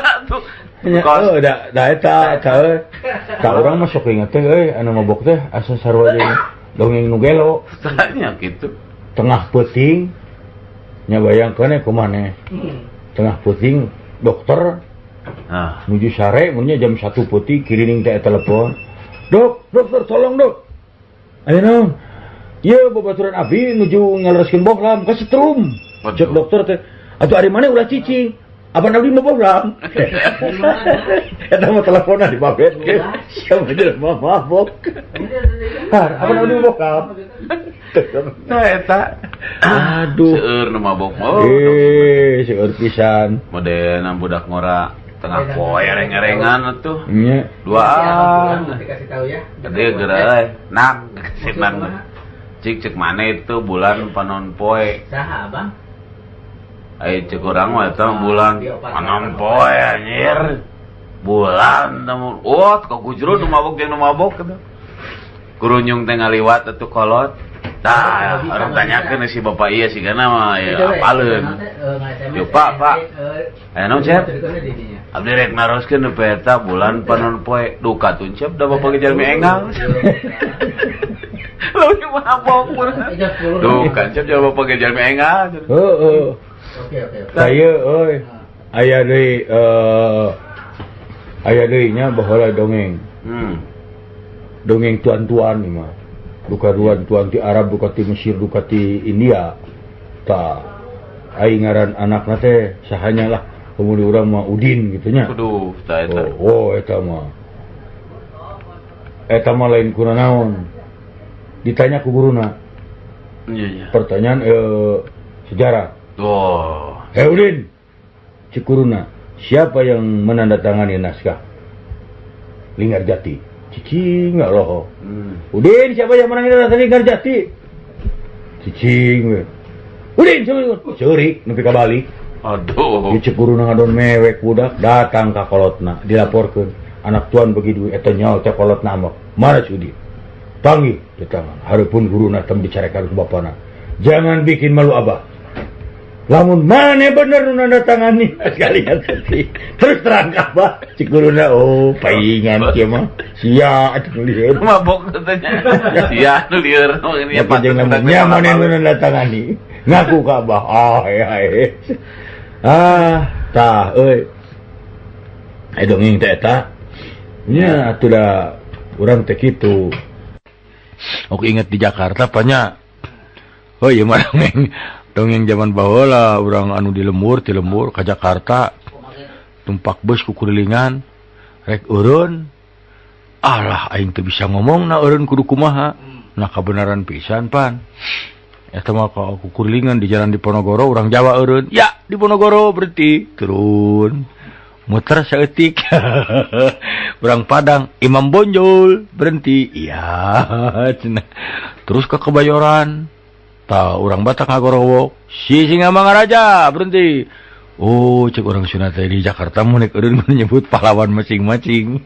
B: nya. Oh, da eta eta euy. Ka urang mah sok inget teh euy anu mabok teh asa sarua jeung dongeng nu gelo.
C: Tanya kitu.
B: Tengah peuting nya bayangkeun kumaha maneh. Tengah peuting dokter nuju sare mun nya jam 1 peuting kirining teh telepon. Dok, dokter tolong dok. Ayo naon? Ieu babaturan abi nuju ngalereskeun bohlam ka setrum. Cek dokter teh, atuh ari maneh ulah cicing. Apa abdi mah bohlam? Eta mah teleponan di babet. Siapa jelema mabok. Har, apa abdi mah bohlam?
C: Tah eta.
B: Aduh.
C: Seueur nu mabok mah.
B: Seueur pisan.
C: Modelna budak ngora. Tengah poe reng-rengan atuh.
B: Nya.
C: Duaan.
F: Nanti kasih tahu ya.
C: Gede geura euy. Nang senang. Cik cek mana itu bulan panon poe.
F: Saha, Abang?
C: Ai cek urang mah eta bulan panon poe anjir. Bulan temu. Oh, kagujrun nu mabok jeung nu mabok kitu. Kurunyung teh ngaliwat atuh kolot. Tah, orang tanyakeun si bapak ieu sigana mah ya apaleun. Yo Pak, Pak. Aya naon, Cep? Abdi rek naroskeun nu eta bulan panon poe duka tuncep da bapak ge jalmi enggal. Leuwih mabok mun. Duka cep jalma bapak ge jalmi enggal.
B: Heeh.
F: Oke, oke.
B: Saya euy aya deui aya deui nya baheula dongeng. Dongeng tuan-tuan ieu mah. Duka tuan-tuan ti Arab, duka ti Mesir, duka ti India. Tah aing ngaran anakna teh sahanya lah. Kemudian urang mah Udin gitu nya.
C: Aduh, tah eta.
B: Oh, eta mah. Eta mah lain kuna naon. Ditanya ku guruna.
C: Iya, iya.
B: Pertanyaan sejarah.
C: Oh.
B: Hei Udin, cek guruna, siapa yang menandatangani naskah Linggarjati? Cicing nggak loh. Udin, siapa yang menandatangani Linggarjati? Cicing we. Udin, siapa? Ceurik nepi ka balik.
C: Aduh.
B: Cek guruna ngadon mewek budak datang ka kolotna dilaporkeun. Anak tuan bagi duit eta nyaho teh kolotna mah. Mana si Udin? Panggil di tangan. Hareupeun guruna tem dicarekan ku bapana. Jangan bikin malu abah. Lamun mane bener nu nandatangani sekalian tadi. Terus terang ka abah. Cek guruna oh paingan kieu mah. Sia atuh lieur.
C: Mabok katanya. Sia nu lieur.
B: Ya jeung lamun nya mane nu nandatangani. Ngaku ka abah. Ah ya. Ah tah euy. Ai dongeng teh eta. Nya atuh da urang teh kitu. Oke inget di Jakarta banyak. Oh iya mah dongeng zaman baheula urang anu di lembur, ti lembur ka Jakarta. Tumpak bus ku kurilingan rek eureun. Alah aing teu bisa ngomong na eureun kudu kumaha. Nah kabenaran pisan pan. Eta mah ka kukurilingan di jalan Diponegoro urang Jawa eureun. Ya Diponegoro berhenti turun. Muter saeutik. Urang Padang Imam Bonjol berhenti. Iya cenah. Terus ke Kebayoran. Tah urang Batak ngagorowok. Si Singamangaraja berhenti. Oh cek urang Sunda teh di Jakarta mun rek eureun menyebut pahlawan masing-masing.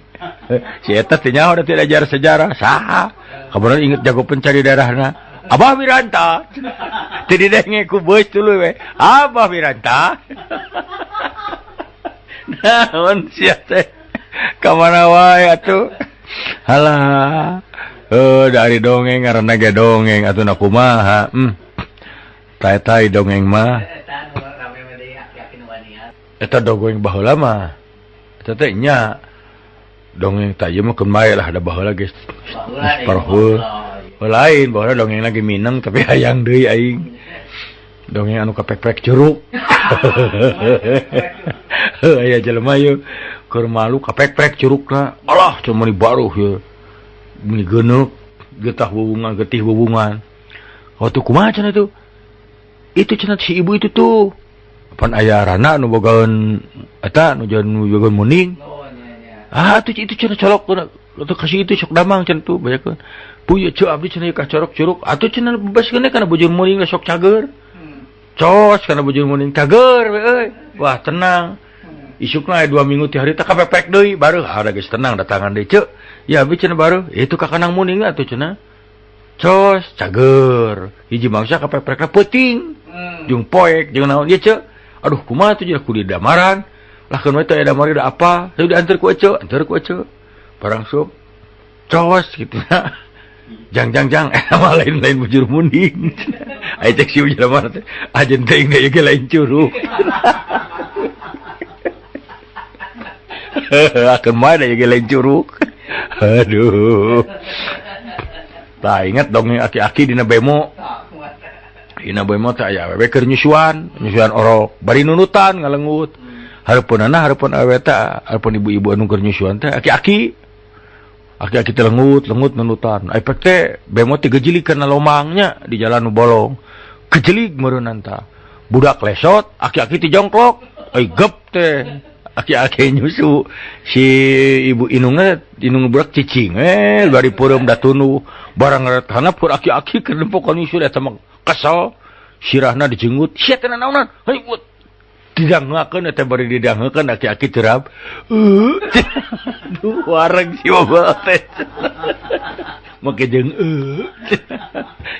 B: Si eta teh nyaho da teu diajar sejarah. Saha? Kabeneran inget jago pencari daerahna. Abah Wiranta. Teu didenge ku beus tuluy we. Abah Wiranta. Naon sia teh? Ka mana wae atuh? Halah. Dari dongeng ngaranna ge dongeng atuh na kumaha. Tai-tai dongeng mah. Eta dongeng baheula mah. Eta teh nya dongeng tah ieu mah keun bae lah da baheula geus parhul. Lain baheula dongeng lagi mineng tapi hayang deui aing. Dongeng anu kapek-pek curug. Aya jelema ieu keur malu kapek-pek curugna. Alah cuma ni baruh ieu. Meni geuneuk getah wuwungan getih wuwungan. Waktu kumaha cenah itu? Itu cenah si ibu itu tuh. Pan aya rana nu bogaeun eta nu bogaeun muning. Ah tuh itu cenah colok atuh kasih itu sok damang cenah tuh banyakeun. Puy ceu abdi cenah ka corok curug atuh cenah bebaskeun kana bujur muning sok cager. Cos kana bujur muning cager we euy. Wah tenang. Isukna aya 2 minggu ti harita kapepek deui bareuh ah da geus tenang datangan deui ceu. Ya abdi cenah bareuh itu ka kanang muning atuh cenah. Cos cager. Hiji mangsa kapepekna peuting. Jeung poek jeung naon ieu ceu. Aduh kumaha tuh jeung kudu damaran. Lah keun we teh aya damar da apa? Saya diantar ku eceu, antar ku eceu. Barang sup. Cos kitu na. Jang jang jang mah lain-lain bujur munding. Ai cek si jelema teh ajen teuing deui ge lain curug. Akeun mah deui ge lain curug. Aduh. Tah inget dongeng aki-aki dina bemo. Dina bemo teh aya awewe keur nyusuan, nyusuan orok, bari nunutan ngalengut. Hareupeunana hareupeun awewe teh, hareupeun ibu-ibu anu keur nyusuan teh aki-aki. Aki-aki teh lengut, lengut nunutan. Ai pek teh bemo teh gejelig kana lomangnya di jalan nu bolong. Gejelig meureunnan tah. Budak lesot, aki-aki teh jongklok. Ai gep teh. Aki-aki nyusu. Si ibu inungna, inung budak cicing bari peureum da tunduh. Barang ngaret hanap keur aki-aki keur nempokan nyusu eta mah kesel. Sirahna dijenggut. Sia teh naonan? Heuy ut. Didangeukeun eta bari didangeukeun aki-aki terap. Aduh wareg si bapak teh. Make jeung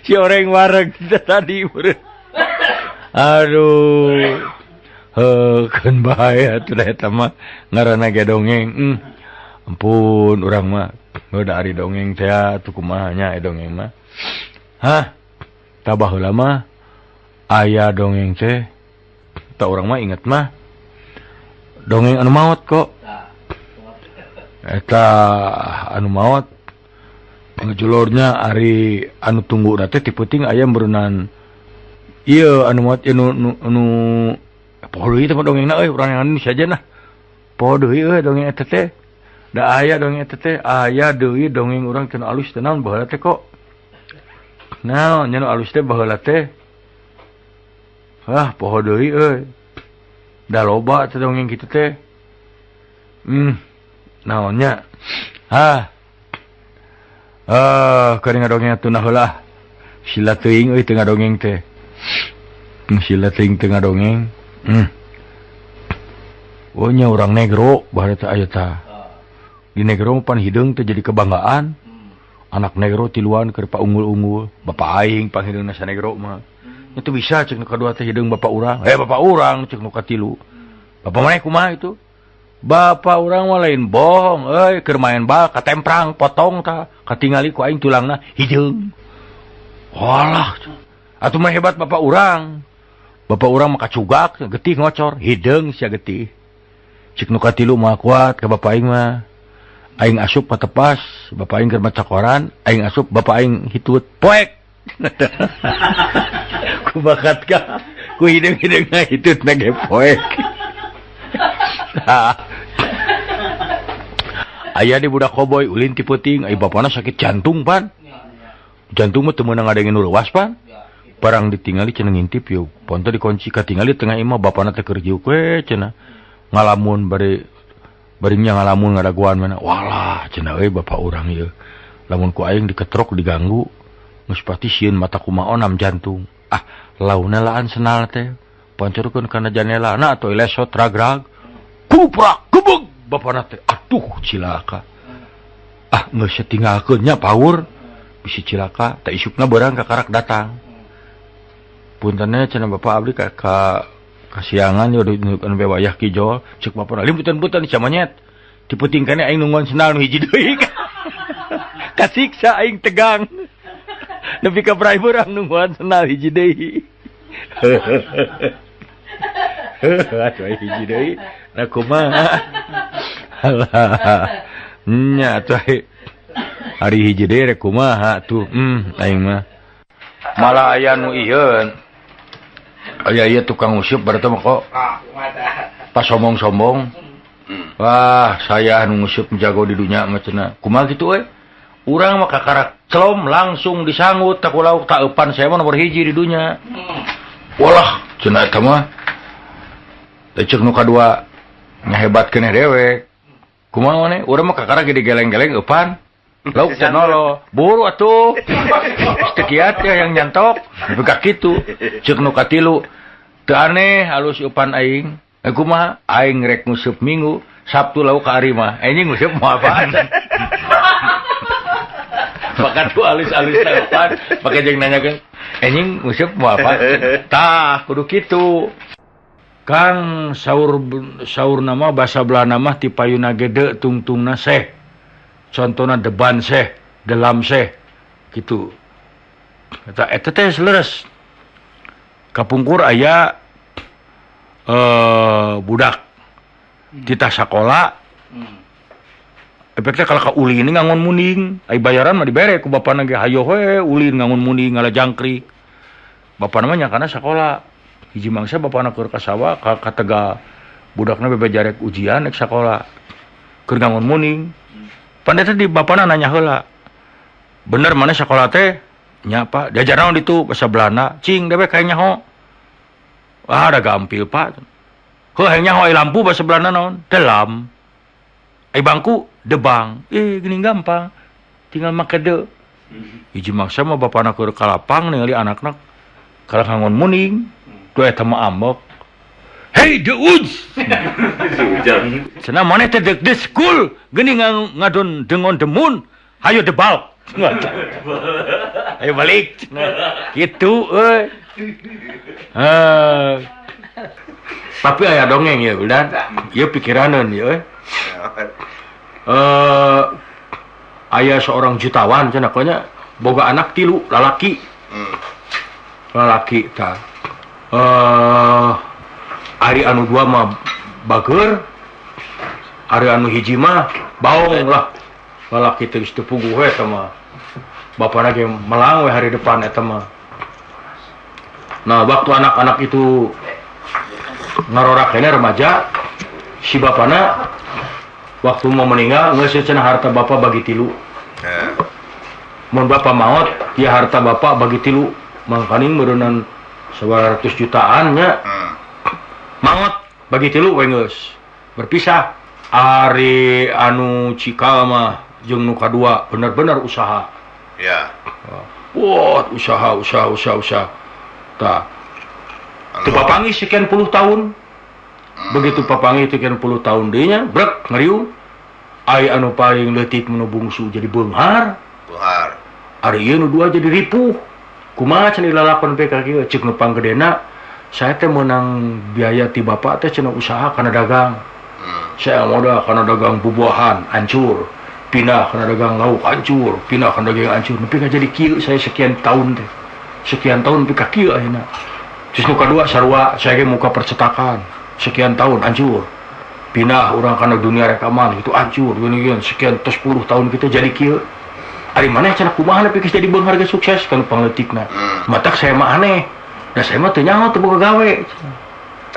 B: Si oreng wareg tadi meureun. Aduh. Heuh keun bae atuh da eta mah ngaranna ge dongeng. Ampun urang mah heuh da ari dongeng teh atuh kumaha nya dongeng mah. Hah? Tah baheula mah aya dongeng teh. Tak orang mah inget mah dongeng anu maot kok. Eta anu maot Ngejolornya ari anu tunggu teh ti peuting aya meureunnan ieu anu mat nu nu poho deui teh dongengna euy urang yang saja nah. Poho deui euy dongeng eta teh. Da aya dongeng eta teh aya deui dongeng urang teu alus teh naon baheula teh kok. Naon nya nu alus teh baheula teh. Ah poho deui euy. Da loba teh dongeng kitu teh. Naonnya? Ah. Keur ngadongeng atuh nah heula. Sila teuing euy teu ngadongeng teh. Sila teuing teu ngadongeng. Oh nya urang negro baheula teh aya tah. Di negro pan hideung teh jadi kebanggaan. Anak negro tiluan keur paunggul-unggul. Bapak aing panghideungna sanegro mah. Nya teu bisa cek nu kadua teh hideung bapak urang. Bapak urang cek nu katilu. Bapak maneh kumaha itu? Bapak urang mah lain bohong euy keur main bal katemprang potong tah katingali ku aing tulangna hideung. Walah atuh mah hebat bapak urang. Bapak urang mah kacugak getih ngocor hideung sia getih. Cik nu katilu mah kuat ka bapak aing mah. Aing asup ka tepas, bapak aing keur maca koran, aing asup bapak aing hitut poek. Ku bakat ka ku hideung-hideungna hitutna ge poek. Aya di budak koboi ulin ti peuting, ai bapana sakit jantung pan. Jantung mah teu meunang ngadengin nu leuwas pan. Barang ditingali cenah ngintip yeuh, ponto dikunci katingali tengah imah bapana teh keur jiuk we cenah. Ngalamun bari barinya ngalamun ngadaguan mana. Walah cenah euy bapak urang ieu. Lamun ku aing diketrok diganggu, geus pati sieun mata kumaha onam jantung. Ah, launa laan senal teh. Pancorkeun kana janela na atuh lesot ragrag. Kuprak gebeg bapana teh. Aduh cilaka. Ah geus tinggalkeun nya paur. Bisi cilaka teh isukna beurang ka karak datang. Puntenna cenah bapak abdi ka kasiangan yo nu be wayah kijol cek bapana limputan-putan sia monyet. Ti peuting kana aing nungguan sendal nu hiji deui. Kasiksa aing tegang. Nepi ka brai beurang nungguan sendal hiji deui. Atuh hiji deui. Nah kumaha? Alah. Nya atuh hari hiji deui rek kumaha tuh. Aing mah. Malah aya nu ieu. Aya ieu tukang useup berarti mah kok. Pas sombong-sombong. Wah, saya nu nguseup jago di dunya mah cenah. Kumaha kitu euy? Urang mah kakarak celom langsung disanggut tak lauk tak eupan saya mah nomor hiji di dunya. Walah, cenah eta mah. Teh ceuk nu kadua nyahebat keneh dewek. Kumaha maneh? Urang mah kakara ge digeleng-geleng eupan. Lauk cenolo, buru atuh. Geus teu kiat ya yang nyantok. Nepi ka kitu. Ceuk nu katilu, teu aneh halus eupan aing. Kumaha? Aing rek nguseup Minggu, Sabtu lauk ka ari mah. Anjing nguseup moal apaan. Maka tuh alus-alus eupan, pake jeung nanyakeun, anjing nguseup moal apa? Tah, kudu kitu. Kang saur nama basa Belanda mah ti payuna gede tungtungna seh. Contona deban seh, delam seh gitu. Eta eta teh leres. Kapungkur aya budak titah sakola. Efeknya kalau ka ulin ngangon muning, ai bayaran mah dibere ku bapana ge hayo we ulin ngangon muning ngala jangkrik. Bapana mah nyakana sakola. Hiji mangsa bapana keur ka sawah ka Tegal. Budakna bebe jarek ujian rek sakola. Keur ngangon muning. Pan eta di bapana nanya heula. Bener mana sakola teh? Nya Pak, diajar naon ditu basa Belanda. Cing dewek hayang nyaho. Wah, ada gampil Pak. Heuh hayang nyaho ai lampu basa Belanda naon? Delam. Ai bangku debang. Gini gampang. Tinggal make de. Hiji mangsa mah bapana keur ka lapang ningali anakna kalah ngangon muning. Tuh eta mah ambek. Hey the woods. Cenah maneh teh the school geuning ngadon dengon demun. Hayo debal. Ayo balik. Kitu euy. Tapi aya dongeng ya, udah. Ieu pikiraneun ieu euy. Aya seorang jutawan cenah nya boga anak tilu lalaki. Lalaki tah. Ari anu dua mah bager, ari anu hiji mah baong lah. Lalaki teh geus teu puguh we eta mah. Bapana ge melang we hari depan eta mah. Nah, waktu anak-anak itu ngarorak keneh remaja, si bapana waktu mau meninggal geus cenah harta bapak bagi tilu. Mun bapak maot, ya harta bapak bagi tilu. Mangkaning meureunnan 100 jutaan nya. Maot bagi tilu we geus. Berpisah. Ari anu cikal mah jeung nu kadua bener-bener usaha.
H: Ya.
B: Wah, usaha. Tah. Teu papanggih sekian puluh tahun. Begitu papanggih sekian puluh tahun deui nya, brek ngariung. Ai anu paling leutik nu bungsu jadi beunghar.
H: Beunghar.
B: Ari ieu nu dua jadi ripuh. Kumaha cenah lalakon PK kieu ceuk nu panggedena, saya teh meunang biaya ti bapak teh cenah usaha kana dagang. Saya modal kana dagang bubuahan hancur, pindah kana dagang lauk hancur, pindah kana dagang hancur. Nepi ka jadi kieu saya sekian tahun teh. Sekian tahun nepi ka kieu ayeuna. Terus nu kadua sarua saya ge muka percetakan sekian tahun hancur. Pindah urang kana dunia rekaman itu hancur gini-gini sekian tos 10 tahun kita jadi kieu. Ari maneh cenah kumaha nepi geus jadi beunghar geus sukses kan pangleutikna. Matak saya mah aneh. Da saya mah teu nyaho teu boga gawe.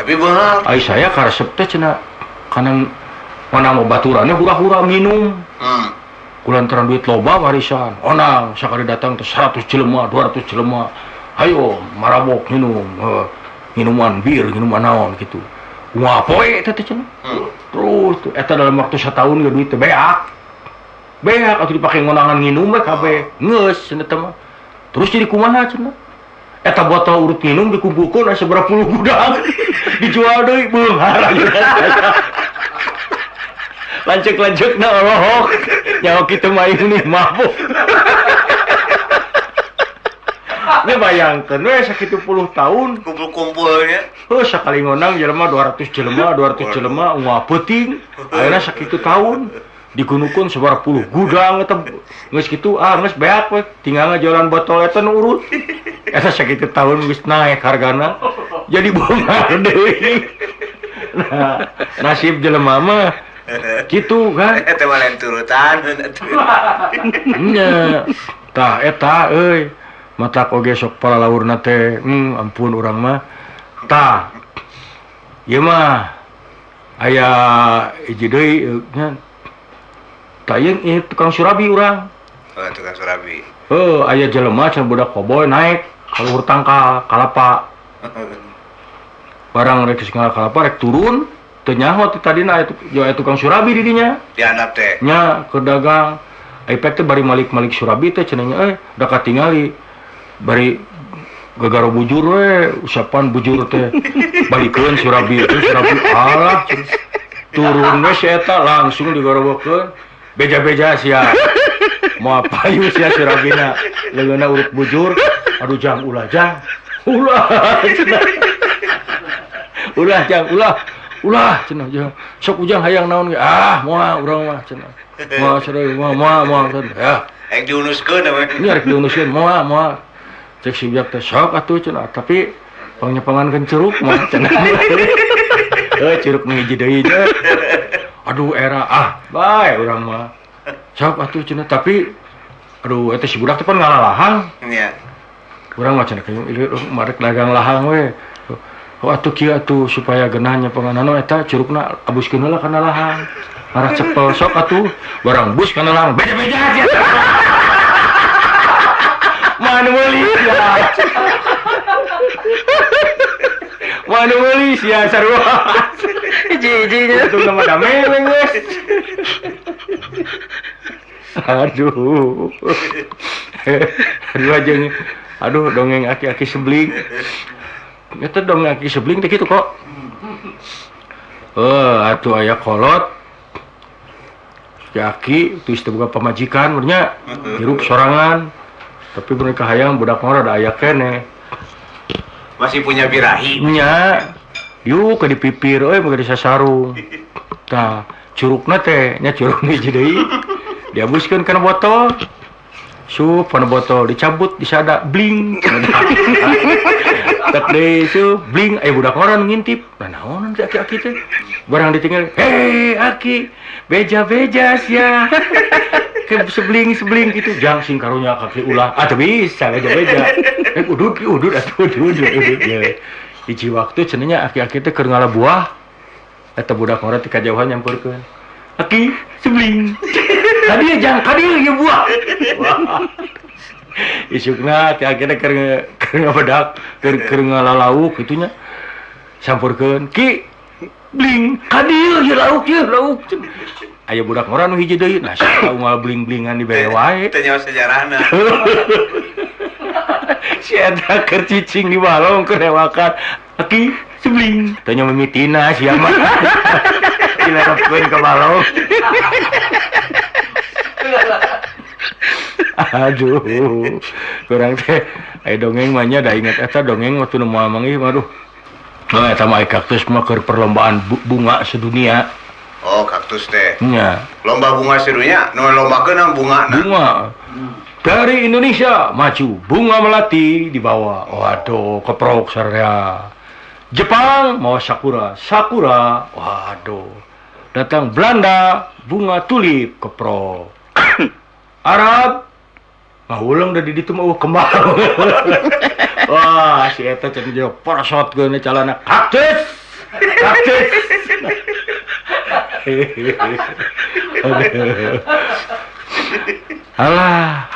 H: Tapi beunghar.
B: Ai saya karesep teh cenah kana mana mau baturannya hura-hura minum. Kulantaran duit loba warisan. Onang sakali datang teh 100 jelema, 200 jelema. Ayo marabok minum, minuman bir, minuman naon gitu. Wah poe teh teh cenah. Terus eta dalam waktu setahun ge duit teh beak. Beak atuh dipake ngonangan nginum we kabeh. Geus cenah teh mah. Terus jadi kumaha cenah? Eta botol urut minum dikumpulkeun aya sabaraha puluh gudang. Dijual deui beunghar. Lanceuk-lanceukna olohok. Nyaho kitu mah ini mabuk. Ini bayangkeun we sakitu puluh tahun
H: kumpul-kumpulnya.
B: Heuh sakali ngonang jelema 200 jelema, 200 jelema unggal peuting. Ayeuna sakitu tahun digunukeun sabaraha puluh gudang eta geus kitu ah geus beak we tinggal ngajualan botol eta nu urut. Eta sakitu tahun geus naek hargana jadi beunghar deui. Nah, nasib jelema mah kitu kan.
H: Eta mah lain turutan atuh.
B: Nya. Tah eta euy. Matak oge sok palalaurna teh, ampun urang mah. Tah. Ieu mah aya hiji deui nya. Tah ieu tukang surabi urang.
H: Oh, tukang surabi.
B: Heuh, aya jelema cenah budak koboy naik ka luhur tangkal kalapa. Barang rek geus kalapa rek turun, teu nyaho ti tadina aya tukang surabi di dinya.
H: Di handap teh.
B: Nya keur dagang. Ai pek teh bari malik-malik surabi teh cenah nya euy, da katingali bari gagaro bujur we, usapan bujur teh. Balikeun surabi teh surabi alah turun we si eta langsung digorowokeun. Beja-beja sia. Moal payu sia surabina. Leungeunna urut bujur, aduh jang ulah jang. Ulah cenah. Ulah jang ulah. Ulah cenah jang. Sok ujang hayang naon ge? Ah, moal urang mah cenah. Moal sareng moal moal cenah. Ya.
H: Rek diunuskeun we.
B: Nya rek diunuskeun moal moal. Cek si biak teh sok atuh cenah, tapi pangnyepangankeun curug mah cenah. Heuh curug nu hiji deui nya. Aduh era ah bae urang mah. Sok atuh cenah tapi aduh eta si budak teh pan ngalalahang.
H: Nya.
B: Urang mah cenah ieu marek dagang lahang we. Oh atuh kieu atuh supaya geunah nyepangan eta curugna abuskeun heula kana lahang. Arah cepel sok atuh barang bus kana lahang beja-beja sia. Manu meuli sia. Manu meuli sia sarua.
F: Hiji-hiji nya.
B: Untung mah dame we geus. Aduh. Aduh aja aduh dongeng aki-aki sebling. Eta dongeng aki sebling teh kitu kok. Atuh aya kolot. Si aki teu boga pamajikan nya hirup sorangan. Tapi mereka hayang budak mah rada aya keneh.
H: Masih punya birahi.
B: Nya. Yuk ke dipipir euy moga disasarung. Tah, curugna teh nya curug hiji deui. Diabuskeun kana botol. Sup kana botol dicabut disada bling. Tek deui sup bling aya budak ngora nu ngintip. Nah naonan si aki-aki teh? Barang ditinggal, "Hei aki, beja-beja sia." Ke sebling-sebling gitu, jang sing karunya kaki ulah. Ah teu bisa beja-beja. Udud udud atuh udud udud. Ya. Hiji waktu cenah aki-aki teh keur ngala buah. Eta budak ngora ti kajauhan nyamperkeun. Aki sebling. Kadieu jang kadieu ieu buah. Wah. Isukna ti akhirna keur ngabedak, keur ngalalauk kitu nya. Sampurkeun, "Ki, bling, kadieu ieu lauk ieu lauk." Aya budak ngora nu hiji deui, nah sia unggal bling-blingan dibere wae.
H: Teu nyaho sejarahna.
B: Si eta keur cicing di balong keur rewakan. Aki, sebling. Teu nya mimitina sia mah. Dilerepkeun ka balong. Aduh, kurang teh. Aya dongeng mah nya da inget eta dongeng waktu nu moal manggih mah aduh. Nah, eta mah kaktus mah keur perlombaan bunga sedunia.
H: Oh, kaktus teh.
B: Nya.
H: Lomba bunga sedunia, nu lombakeun bunga.
B: Bunga. Dari Indonesia maju bunga melati dibawa. Waduh, keprok sararea. Jepang mau sakura, sakura. Waduh. Datang Belanda bunga tulip keprok. Arab ngahuleng da di ditu mah kembang. Wah, si eta cenah jeung porosot geuna calana kaktus. Kaktus. Alah.